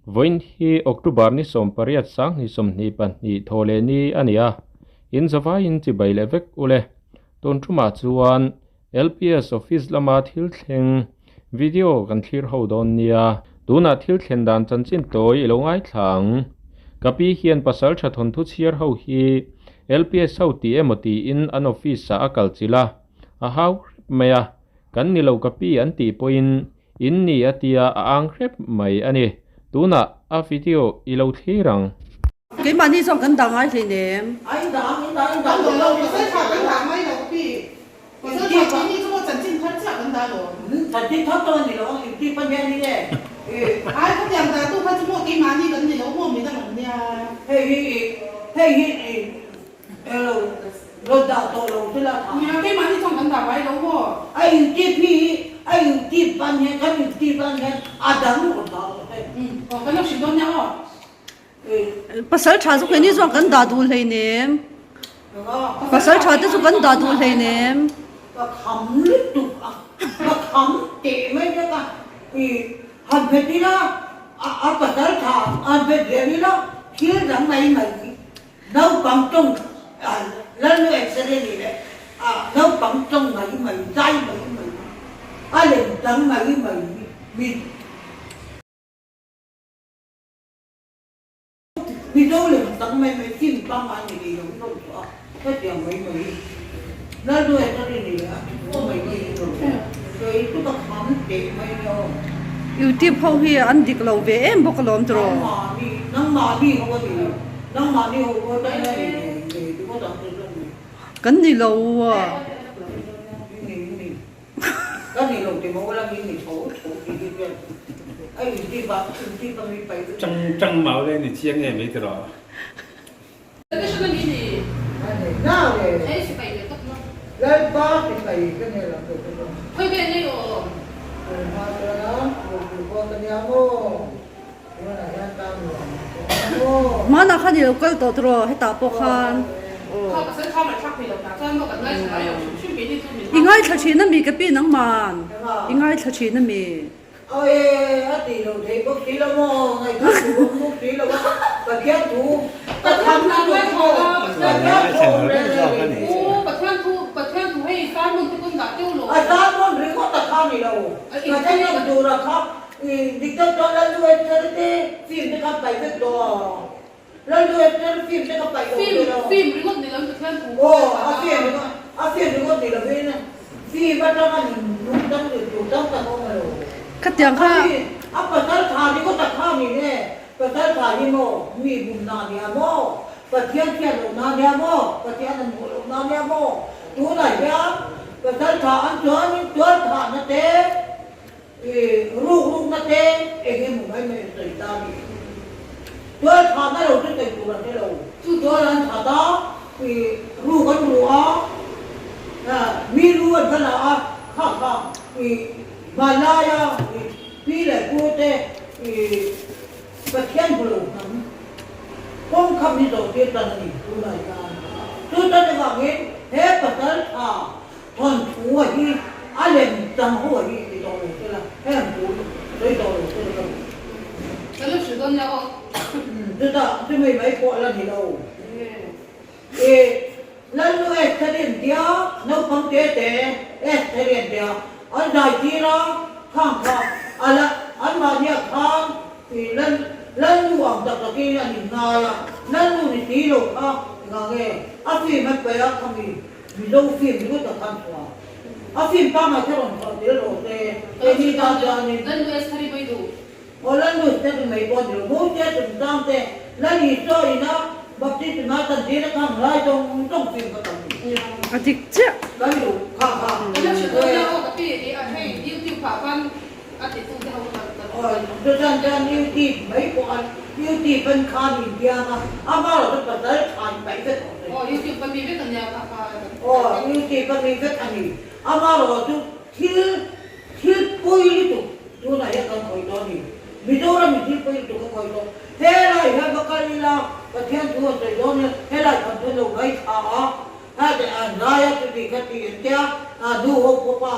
Vawiin hi October ni 18 2022 thawhleh ni a ni a, in zavaiin chibai leh vek ule. Tun tumah chuan LPS office lama thil thleng video kan thlir ho dawn nia. Tunah thil thlen dan chanchin tawi i lo ngaithla ang. Ka pi hian pasal tha thawnthu chhiar ho hi LPS ho tih emaw tiin an office ah a kal chilh a, a hau hrep mai a. Kan ni lo ka pi an tih pawhin in ni a tia a ang hrep mai a ni. Tunah a video i lo thlir ang. Keimahni chuan kan dah ngai hleinem. A in dah ang, in dah, in dah lo lo. Pasal tha kan dah ngai lo pi. Pasal tha keini chu maw chanchin thar chiah kan dah lo. Chanchin thar tawh a ni lo ang, in tip a nia ni e. Ai khatiang dah tu kha chu maw keimahni kan ni lo maw midang an nia. Hei hi i, hei hi i elo rawn dah tawh lo chu la tha. Nia keimahni chuan kan dah ngai lo maw. A in tip hi a in tip ban hian kan in tip ban hian a dang rawn dah tawh te. Aw kan lo hrilh dawn nia aw. Pasal tha chu keini chuan kan dah duh hleinem. Pasal tha te chu kan dah duh hleinem. Ka kham lutuk a, ka kham teh mai bawk a, i han phet ila a pasal tha han phet ve ila thil dang mai mai naupang tawng Lalnu X-ray ni leh naupang tawng mai mai zai mai mai a lem dang mai mai mi Mizo lem tak mai mai film pangngai ni leh lo hi rawn chhuah a, hetiang mai mai hi Lalduai ka rin leh a aw mai mai hi rawn chhuah a, kei chu ka kham teh mai nia aw. Youtube ho hi an dik lo ve em bawk alawm tiraw? Nangmahni nangmahni ho a ni lo, nangmahni ho pawh tan a ni ngei ngei ringawt ang chu zawng ni. Kan ni lo a. Ni ni. Ka ni lo ti maw lam in ni tho tho ti hi chuan a in tip a in tip a mi pai chu. Chang chang mau le ni chiang em ei tiraw. Lalpa sipai ka ni lo te chu. Lalpa chuan a ruhpui ka nia maw. Hmanah khan i lo kal tawh tawh hetah pawh khan i ngaithla thin ami ka pi nangman i ngaithla thin ami. I dik tak chuan Lalnu Esther te film te kha paih vek daw a, Lalnu Esther film te kha paih lo te lo. Film ringawt ni lo in Pathian thu Aw a film ringawt a film ringawt ni lovin film atanga nun nung dang leh tur dang tak a awm a lo. Khatiang kha. A pasal tha ringawt a kha ni nge, pasal tha hi maw mi bum na nia maw, Pathian thian loh na nia maw, Pathian an hmuh loh na nia maw, tunah hian pasal tha an chuan in tual thah na te, I ruk rukna te eng emaw mai mai an sawi ta a ni. Tual thahna lo chu sawi tur an hre lo. Chu tual an that a, i ruk an ru a, mi lu an va la a, kha kha i hmanlaia i pi leh pu te i Pathian hmu lo hnam kawng kha min zawh tir tan a ni tunah hian. Chu tan avangin he pasal tha Thawnthu a hi a lem chang ho a hi ti tawh lo se la, heng thu sawi tawh lo se la ka duh. Ka lo hrilh dawn nia aw. Chutah chumi mai pawh a la ni lo. I Lalnu Estherian tia naupang te te Estherian tia an zai tir a, khang kha a la anmahnia khan i Lal Lalnu ang tak takin an inngai a, Lalnu ni si lo kha engah nge a film an paih a khami Mizo film ringawt a khan chhuah a film pangngai kha rawn chhuah tel rawh se keini tan chuanin Lalnu Estheri mai duh. Aw Lalnu Estheri mai pawh ni lo Moses chungchang te Lal Isua ina baptism a tan tir a kha ngai tawng tawng film kha tam ni. A dik chiah. Kan duh kha kha. Ka lo hrilh dawn nia aw ka pi i a hei YouTube ah khan a ti tu te ho kha ka Aw chuan chuan YouTube mai pawh a YouTube an khan inbiang a amah erawh chu pasal tha in paih vek awm. Aw YouTube ka mi vek a nia kha kha. Aw YouTube ka mi vek a ni. Amaherawh chu thil thil pawi lutuk tunah hian kan khawih tawh a ni. Mizoram in thil pawi lutuk a khawih tawh. Helai hian va kal ila Pathian thu a sawi dawn nia helai khan chuan lo ngaithla a, hate an zai a chuti kha ti an tia a nu ho pawh pa.